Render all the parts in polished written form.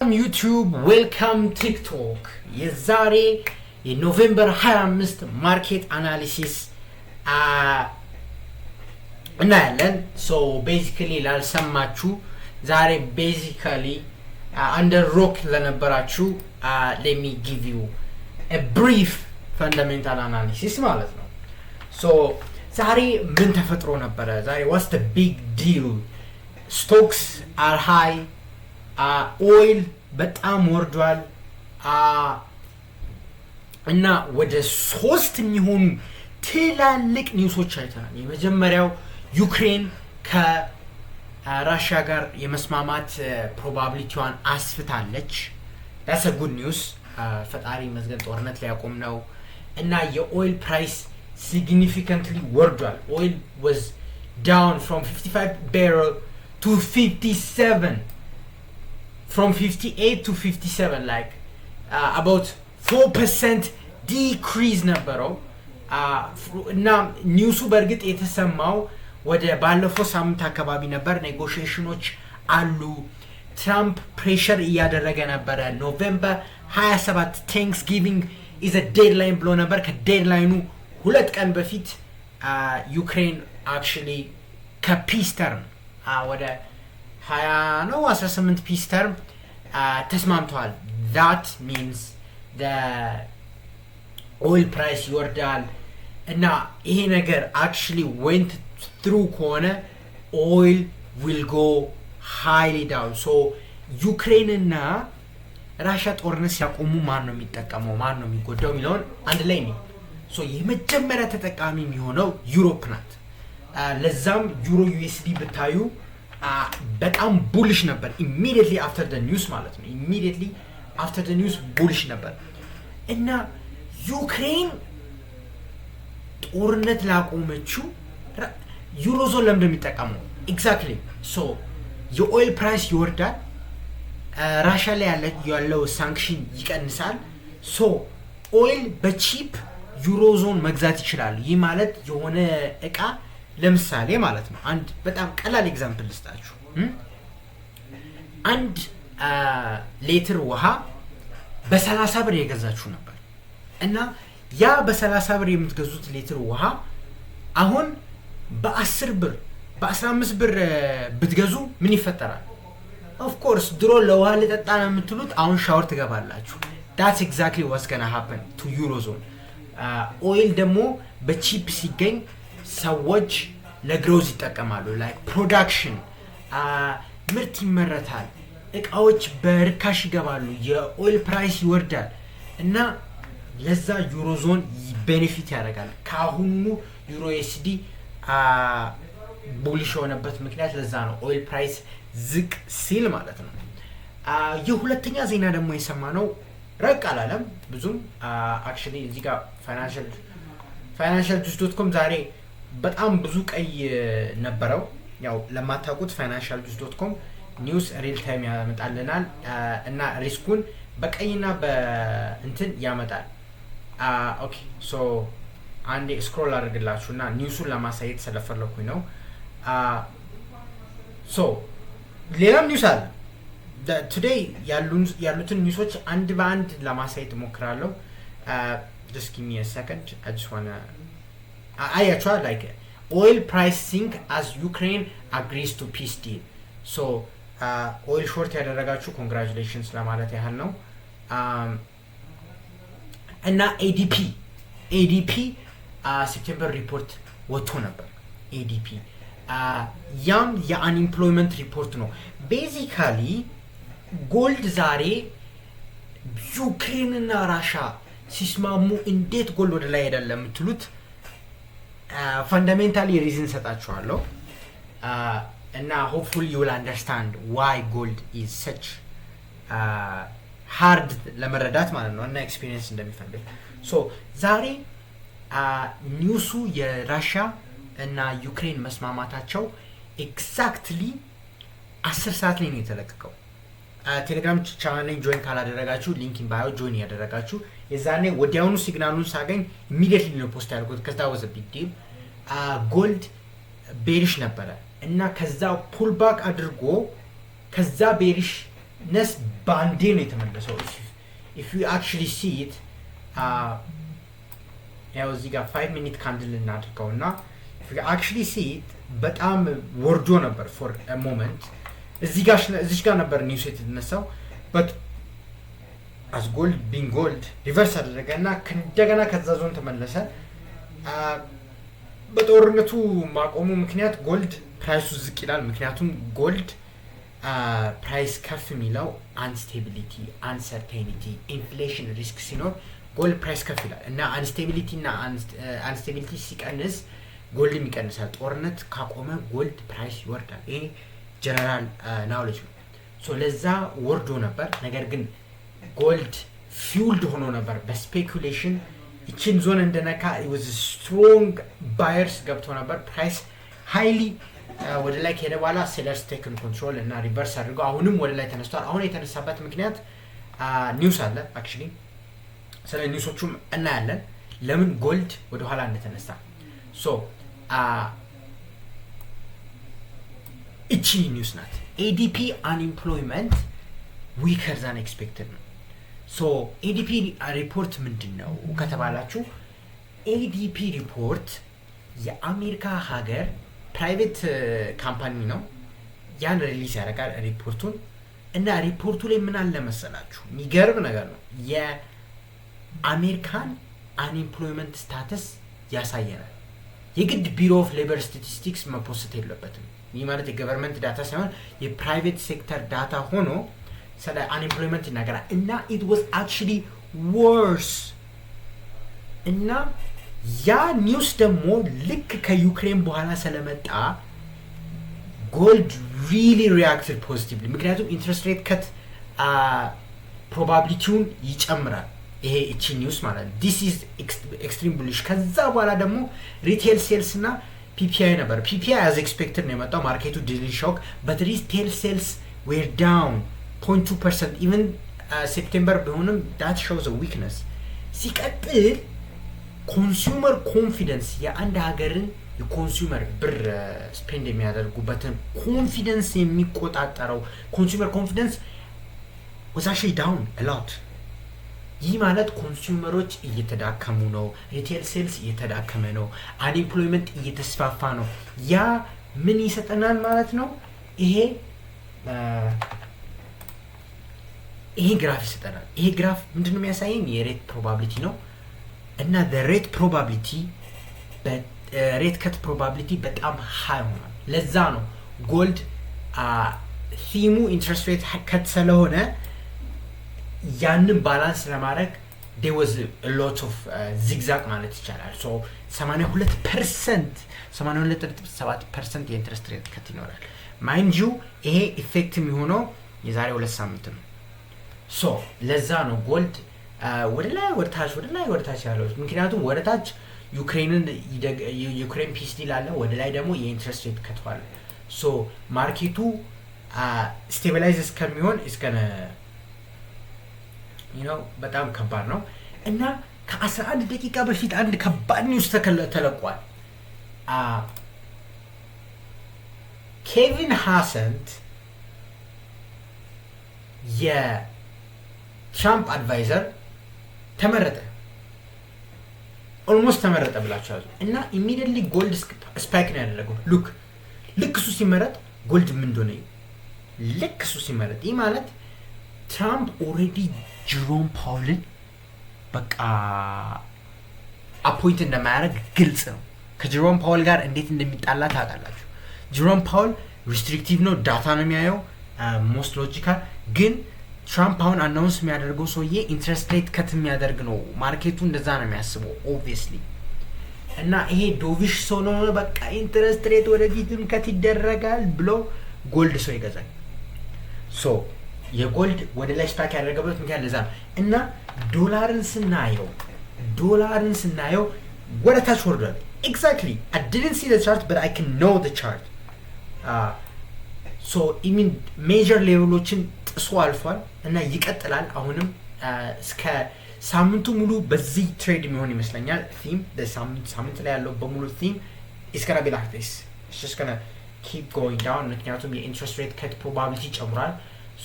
YouTube, welcome TikTok። የዛሬ የ November 25 market analysis እናያለን። So basically ላልሰማችሁ፣ ዛሬ basically under rock ለነበራችሁ let me give you brief fundamental analysis ማለት ነው። So ዛሬ ምን ተፈጥሮ ነበረ? ዛሬ what's the big deal? Stocks are high፣ oil በጣም ወርዷል እና ወደ ሶስት የሚሆኑ ትላልቅ news ኦች አይተናል። የመጀመሪያው ዩክሬን ከራሽያ ጋር የመስማማት probability ዋን አስፍታለች። That's good news። ፈጣሪ ይመስገን ጦርነት ሊያቆም ነው እና የ oil price significantly ወርዷል። Oil was down from 55 barrel to 57, from 58 to 57, like about 4% decrease ነበረው። እና news ኡ በእርግጥ የተሰማው ወደ ባለፈው ሳምንት አካባቢ ነበር። Negotiation ኖች አሉ። ትራምፕ pressure እያደረገ ነበረ። November 27 Thanksgiving is deadline ብሎ ነበር። ከ deadline ኑ 2 ቀን በፊት ዩክሬን actually ከ peace term ወደ 20 ነው 18 peace term ተስማምተዋል። That means oil price ይወርዳል እና ይሄ ነገር actually went through ከሆነ oil will go highly down። So ዩክሬን እና ራሽያ ጦርነት ሲያቆሙ ማን ነው የሚጠቀመው፣ ማን ነው የሚጎዳው የሚለውን አንድ ላይ ነው። So የመጀመሪያ ተጠቃሚ የሚሆነው Europe ናት። ለዛም Euro USD ብታዩ በጣም bullish ነበር። Immediately after the news ማለት ነው። Immediately after the news bullish ነበር እና ዩክሬን ጦርነት ላቆመችው ዩሮዞን ለምንድን ነው የሚጠቀመው? Exactly, so የ oil price ይወርዳል። ራሻ ላይ ያለው sanction ይቀንሳል። So oil በ cheap Eurozone መግዛት ይችላሉ። ይህ ማለት የሆነ እቃ ለምሳሌ ማለት ነው፣ አንድ በጣም ቀላል example ልስጣችሁ። 1 ሊትር ውሃ በ30 ብር የገዛችሁ ነበር እና ያ በ30 ብር የምትገዙት ሊትር ውሃ አሁን በ10 ብር፣ በ15 ብር ብትገዙ ምን ይፈጠራል? Of course ድሮ ለውሃ ልጠጣ ነው የምትሉት፣ አሁን ሻወር ትገባላችሁ። That's exactly what's gonna happen to Eurozone። Oil ደግሞ በ cheap ሲገኝ ሰዎች ለ growth ይጠቀማሉ። Like production፣ ምርት ይመረታል፣ እቃዎች በርካሽ ይገባሉ፣ የ oil price ይወርዳል እና ለዛ Eurozone benefit ያደርጋል። ከአሁኑ Euro USD bullish የሆነበት ምክንያት ለዛ ነው፣ oil price ዝቅ ሲል ማለት ነው። የሁለተኛ ዜና ደግሞ የሰማነው ረቅ አላለም ብዙም። Actually እዚህ ጋር FinancialJuice.com ዛሬ በጣም ብዙ ቀይ ነበረው። ያው ለማታውቁት FinancialJuice.com news real time ያመጣልናል እና risk ኡን በቀይና በእንትን ያመጣል። Okay, so አንዴ scroll አድርግላችሁ እና news ኡን ለማሳየት ስለፈለኩኝ ነው። So ሌላም news አለ። Today ያሉትን news ኦች አንድ በአንድ ለማሳየት እሞክራለሁ። Just give me a second, I just wanna አያችኋ፣ like oil price sink as Ukraine agrees to peace deal። So oil short ያደረጋችሁ congratulations ለማለት ያህል ነው። እና ADP September report ወጥቶ ነበር። ADP ያም የ unemployment report ነው። Basically gold ዛሬ ዩክሬን እና ራሻ ሲስማሙ እንዴት gold ወደ ላይ ሄዳል ለምትሉት fundamentally reason ሰጣችኋለሁ እና hopefully you will understand why gold is such hard ለመረዳት ማለት ነው እና experience እንደሚፈልግ። So ዛሬ news ኡ የራሻ እና ዩክሬን መስማማታቸው exactly 10 ሰዓት ላይ ነው የተለቀቀው። ቴሌግራም channel ን join ካላደረጋችሁ link in bio join ያደረጋችሁ፣ የዛኔ ወዲያውኑ signal ኡን ሳገኝ immediately ነው post ያደርጉት። ከዛ was a big deal። Gold bearish ነበረ እና ከዛ pullback አድርጎ ከዛ bearish ነስ ባንዴ ነው የተመለሰው። If you actually see it፣ ያው እዚህ ጋር 5 minute candle እናድርገው እና if you actually see it በጣም ወርዶ ነበር for moment። እዚህ ጋር እዚች ጋር ነበር news የተነሳው፣ but as gold being gold reverse አደረገ እና እንደገና ከዛ ዞን ተመለሰ። በጦርነቱ ማቆሙ ምክንያት gold price ኡ ዝቅ ይላል። ምክንያቱም gold price ከፍ የሚለው instability፣ uncertainty፣ inflation risk ሲኖር gold price ከፍ ይላል እና instability እና instability ሲቀንስ gold ም ይቀንሳል። ጦርነት ካቆመ gold price ይወርዳል። ይሄ general knowledge ነው። So ለዛ ወርዶ ነበር። ነገር ግን gold fueled ሆኖ ነበር በ speculation። ይችን ዞን እንደነካ was strong buyers ገብቶ ነበር። Price highly ወደ ላይ ከሄደ በኋላ sellers taken control እና reverse አድርገው አሁንም ወደ ላይ ተነስቷል። አሁን የተነሳበት ምክንያት news አለ። Actually ስለ news ኦቹም እናያለን፣ ለምን gold ወደኋላ እንደተነሳ። So እቺ news ናት። ADP unemployment weaker than expected ነው። So ADP report ምንድን ነው ከተባላችሁ፣ ADP report የአሜሪካ ሀገር private company ነው። ያን release ያደርጋል ሪፖርቱን። እና ሪፖርቱ ላይ ምን አለ መሰላችሁ? የሚገርም ነገር ነው። የአሜሪካን unemployment status ያሳየናል። የግድ Bureau of Labor Statistics መ post የለበትም። ይህ ማለት የ government data ሳይሆን የ private sector data ሆኖ ስለ unemployment ይናገራል። እና it was actually worse። እና ያ news ደግሞ ልክ ከዩክሬን በኋላ ስለመጣ gold really reacted positively፣ ምክንያቱም interest rate cut probability ውን ይጨምራል። ይሄ እቺ news ማለት ነው። This is extreme bullish። ከዛ በኋላ ደግሞ retail sales እና PPI ነበር። PPI as expected ነው የመጣው። Market ኡ didn't shock, but retail sales were down 0.2% even September ቢሆንም that shows weakness። ሲቀጥል consumer confidence፣ የአንድ ሀገርን የ consumer ብር spend የሚያደርጉበትን confidence የሚቆጣጠረው consumer confidence was actually down a lot። ይህ ማለት consumer ኦች እየተዳከሙ ነው፣ retail sales እየተዳከመ ነው፣ unemployment እየተስፋፋ ነው። ያ ምን ይሰጠናል ማለት ነው? ይሄ graph ይሰጠናል። ይሄ graph ምንድን ነው የሚያሳየን? የ rate probability ነው። እና rate cut probability በጣም high ሆኗል። ለዛ ነው gold theme ኡ interest rate cut ስለሆነ ያንን balance ለማድረግ there was lot of zigzag ማለት ይቻላል። So 82%፣ 82.7% የ interest rate cut ይኖራል። Mind you፣ ይሄ effect የሚሆነው የዛሬ 2 ሳምንት ነው። So ለዛ ነው gold ወደ ላይ ወደ ታች፣ ወደ ላይ ወደ ታች ያለው። ምክንያቱም ወደ ታች ዩክሬን peace deal አለ፣ ወደ ላይ ደግሞ የ interest rate cut አለ። So market ኡ stabilize እስከሚሆን እስከነ ነው በጣም ከባድ ነው። እና ከ11 ደቂቃ በፊት አንድ ከባድ news ተለቋል። ኬቪን ሃሰንት የትራምፕ advisor ተመረጠ። Almost ተመረጠ ብላችሁ ያዙ። እና immediately gold spike ነው ያደረገው። Look፣ ልክ እሱ ሲመረጥ gold ምን እንደሆነ እዩ። ልክ እሱ ሲመረጥ፣ ይህ ማለት ትራምፕ already ጅሮም ፓውልን በቃ appoint እንደማያደርግ ግልጽ ነው። ከጅሮም ፓውል ጋር እንዴት እንደሚጣላ ታውቃላችሁ። ጅሮም ፓውል restrictive ነው፣ data ነው የሚያየው፣ most logical። ግን ትራምፕ አሁን announce የሚያደርገው ሰውዬ interest rate cut የሚያደርግ ነው። Market ኡ እንደዛ ነው የሚያስበው obviously። እና ይሄ dovish ሰው ነው፣ በቃ interest rate ወደፊትም cut ይደረጋል ብሎ gold ሰው ይገዛል። So የ gold ወደ ላይ spike ያደረገበት ምክንያት ለዛ ነው። እና ዶላርን ስናየው ወደ ታች ወርዷል። Exactly, I didn't see the chart, but I can know the chart. So I mean major level ኦችን ጥሶ አልፏል እና ይቀጥላል። አሁንም እስከ ሳምንቱ ሙሉ በዚህ trade የሚሆን ይመስለኛል። Theme ሳምንት ላይ ያለው በሙሉ theme is gonna be like this. It's just gonna keep going down፣ ምክንያቱም የ interest rate cut probability ጨምሯል።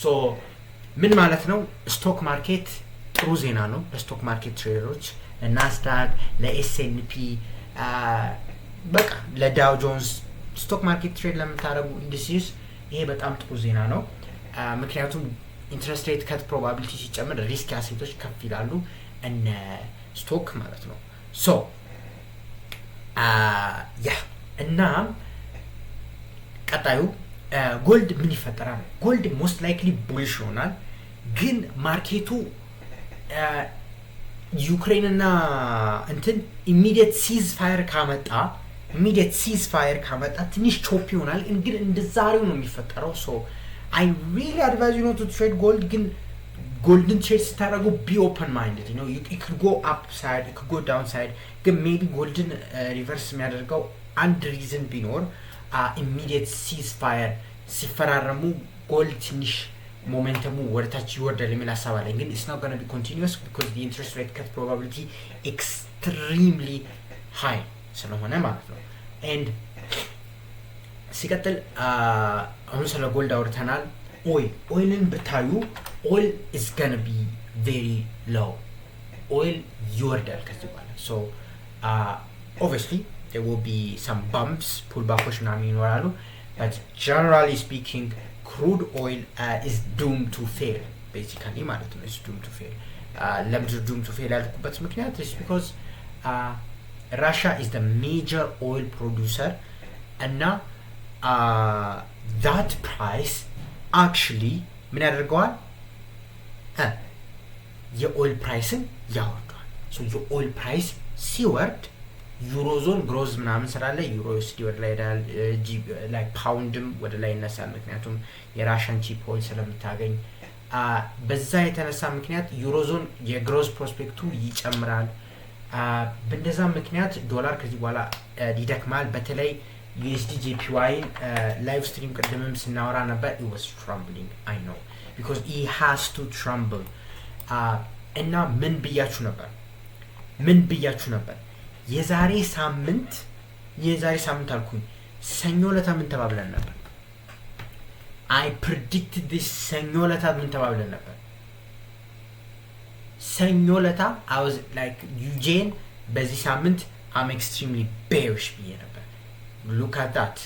So ምን ማለት ነው? Stock market ጥሩ ዜና ነው ለ stock market trader ኦች፣ ለ Nasdaq፣ ለ S&P፣ በቃ ለ Dow Jones፣ stock market trade ለምታደርጉ indices ይሄ በጣም ጥሩ ዜና ነው። ምክንያቱም interest rate cut probability ሲጨምር risk asset ኦች ከፍ ይላሉ፣ እነ stock ማለት ነው። So yeah፣ እናም ቀጣዩ gold ምን ይፈጠራል? Gold most likely bullish ይሆናል። ግን market ኡ ዩክሬን እና እንትን immediate ceasefire ካመጣ ትንሽ choppy ይሆናል። ግን እንደ ዛሬው ነው የሚፈጠረው። So I really advise you not to trade gold። ግን gold ን trade ስታደርጉ be open minded ነው። It could go upside, it could go downside። ግን maybe gold ን reverse የሚያደርገው አንድ reason ቢኖር immediate ceasefire ሲፈራረሙ gold ትንሽ momentum ኡ ወደታች ይወርዳል የሚል ሀሳብ አለኝ። ግን it's not gonna be continuous because the interest rate cut probability extremely high ስለሆነ ማለት ነው። And ሲቀጥል አሁን ስለ gold አውርተናል። Oil ን ብታዩ oil is gonna be very low። Oil ይወርዳል ከዚህ በኋላ። So obviously there will be some bumps፣ pullback ኦች ምናምን ይኖራሉ፣ but generally speaking crude oil is doomed to fail basically ማለት ነው። Is doomed to fail። ለምንድን doomed to fail ያልኩበት ምክንያት is because Russia is the major oil producer እና that price actually ምን ያደርገዋል? የ oil price ን ያወርደዋል። የ oil price ሲወርድ Eurozone growth ምናምን ስላለ EURUSD ወደ ላይ ይሄዳል፣ like ፓውንድም ወደ ላይ ይነሳል። ምክንያቱም የ Russian cheap oil ስለምታገኝ በዛ የተነሳ ምክንያት Eurozone የ growth prospect ኡ ይጨምራል። በእንደዛ ምክንያት ዶላር ከዚህ በኋላ ይደክማል። በተለይ USDJPY ን live stream ቅድምም ስናወራ ነበር። It was trembling, I know, because it has to tremble። እና ምን ብያችሁ ነበር? ምን ብያችሁ ነበር? የዛሬ ሳምንት አልኩኝ፣ ሰኞ ለታ ምን ተባብለን ነበር? I predict this። ሰኞ ለታ ምን ተባብለን ነበር? ሰኞ ለታ I was like UJ ን በዚህ ሳምንት I'm extremely bearish ብዬ ነበር። Look at that፣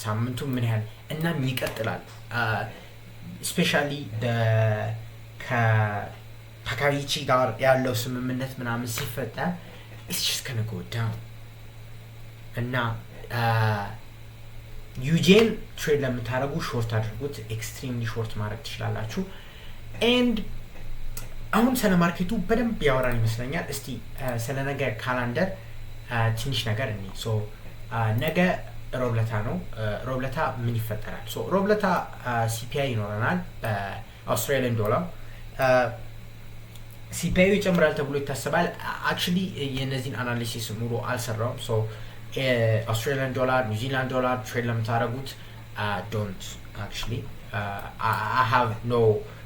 ሳምንቱ ምን ያህል እናም ይቀጥላል። Especially ከታካይቺ ጋር ያለው ስምምነት ምናምን ሲፈጠር it's just gonna go down። እና UJ ን trade ለምታደርጉ short አድርጉት። Extremely short ማድረግ ትችላላችሁ። And አሁን ስለ market ኡ በደንብ ያወራን ይመስለኛል። እስቲ ስለ ነገ calendar ትንሽ ነገር እኔ። So ነገ ሮብለታ ነው። ሮብለታ ምን ይፈጠራል? So ሮብለታ CPI ይኖረናል። በ Australian dollar CPI ይጨምራል ተብሎ ይታሰባል። Actually የእነዚህን analysis ሙሉ አልሰራውም። So Australian dollar፣ New Zealand dollar trade ለምታደርጉት don't፣ actually I have no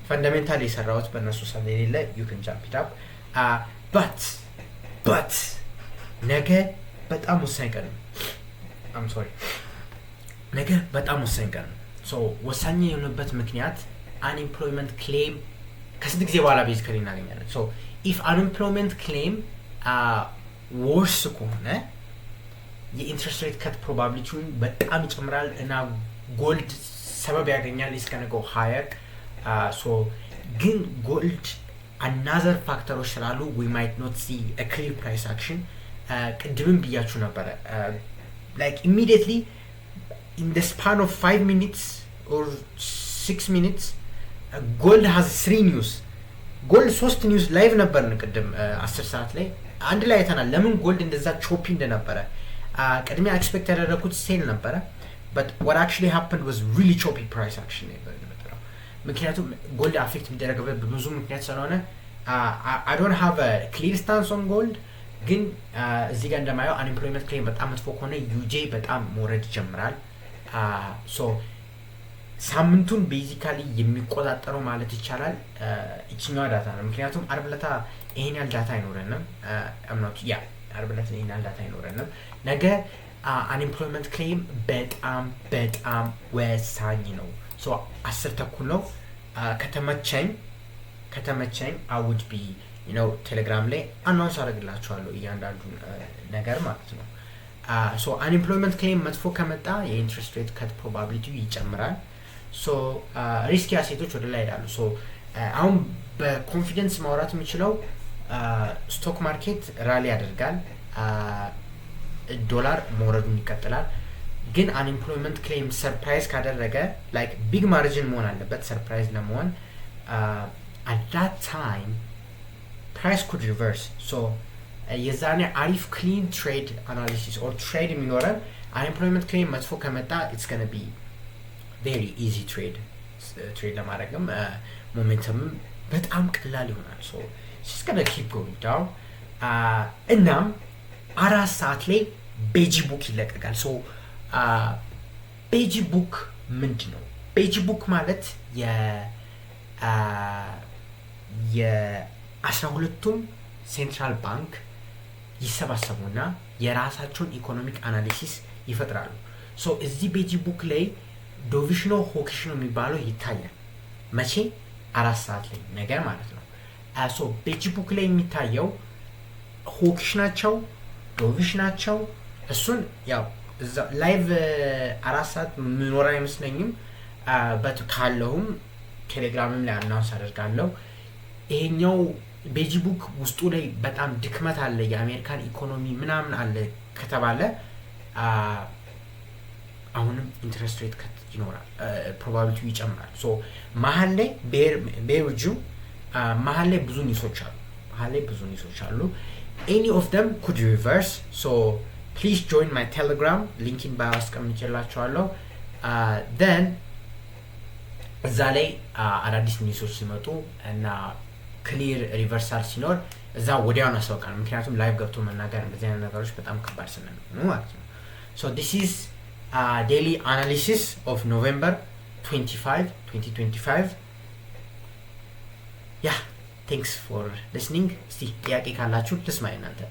fundamental የሰራሁት በእነሱ ስለሌለ you can jump it up። But ነገ በጣም ወሳኝ ቀን ነው። I'm sorry፣ ነገ በጣም ወሳኝ ቀን ነው። So ወሳኝ የሆነበት ምክንያት unemployment claim ከስንት ጊዜ በኋላ basically እናገኛለን። So if unemployment claim worse ከሆነ የ interest rate cut probability ውን በጣም ይጨምራል እና gold ሰበብ ያገኛል፣ it's gonna go higher። So ግን gold another factor ኦች ስላሉ we might not see clear price action። ቅድምም ብያችሁ ነበረ፣ like immediately in the span of 5 minutes or 6 minutes gold has three news። Gold ሶስት news። Live ነበርን ቅድም 10 ሰዓት ላይ አንድ ላይ አይተናል። ለምን gold እንደዛ choppy እንደነበረ። ቅድሚያ expect ያደረግኩት sell ነበረ፣ but what actually happened was really choppy price action ነበር የነበረው። ምክንያቱም gold affect የሚደረግበት በብዙ ምክንያት ስለሆነ I don't have clear stance on gold። ግን እዚህ ጋር እንደማየው unemployment claim በጣም መጥፎ ከሆነ UJ በጣም መውረድ ይጀምራል። So ሳምንቱን basically የሚቆጣጠረው ማለት ይቻላል ይችኛዋ data ነው። ምክንያቱም አርብ ዕለታ ይሄን ያህል data አይኖረንም። እምነቱ yeah፣ አርብ ዕለት ይሄን ያህል data አይኖረንም። ነገ unemployment claim በጣም በጣም ወሳኝ ነው። So 10:30 ነው። ከተመቸኝ I would be ቴሌግራም ላይ announce አደርግላችኋለሁ እያንዳንዱን ነገር ማለት ነው። So unemployment claim መጥፎ ከመጣ የ interest rate cut probability ይጨምራል። So risky asset ኦች ወደ ላይ ይሄዳሉ። So አሁን በ confidence ማውራት የምችለው stock market rally ያደርጋል፣ ዶላር መውረዱን ይቀጥላል። ግን unemployment claim surprise ካደረገ፣ like big margin መሆን አለበት surprise ለመሆን፣ at that time price could reverse። So የዛኔ አሪፍ clean trade analysis or trade የሚኖረን unemployment claim መጥፎ ከመጣ it's gonna be very easy trade ለማድረግም momentum ም በጣም ቀላል ይሆናል። So it's gonna keep going down። እናም 4 ሰዓት ላይ Beige Book ይለቀቃል። So Beige Book ምንድን ነው? Beige Book ማለት የ12ቱም central bank ይሰባሰቡና የራሳቸውን economic analysis ይፈጥራሉ። So እዚህ Beige Book ላይ dovish ነው hawkish ነው የሚባለው ይታያል። መቼ? 4 ሰዓት ላይ ነገ ማለት ነው። So Beige Book ላይ የሚታየው hawkish ናቸው dovish ናቸው፣ እሱን ያው live 4 ሰዓት ምኖር አይመስለኝም። But ካለሁም ቴሌግራምም ላይ announce አደርጋለሁ። ይሄኛው Beige Book ውስጡ ላይ በጣም ድክመት አለ፣ የአሜሪካን ኢኮኖሚ ምናምን አለ ከተባለ አሁንም interest rate cut ይኖራል፣ probability ው ይጨምራል። So መሀል ላይ ቤሩጁ መሀል ላይ ብዙ news ኦች አሉ። መሀል ላይ ብዙ news ኦች አሉ። Any of them could reverse, so please join my Telegram፣ link in bio አስቀምጬላችኋለሁ። Then እዛ ላይ አዳዲስ news ኦች ሲመጡ እና clear reversal ሲኖር እዛ ወዲያውኑ አሳውቃለሁ። ምክንያቱም live ገብቶ መናገር እንደዚህ አይነት ነገሮች በጣም ከባድ ስለሚሆኑ ማለት ነው። So this is daily analysis of November 25 2025። Yeah, thanks for listening። እስቲ ጥያቄ ካላችሁ ልስማ እናንተ።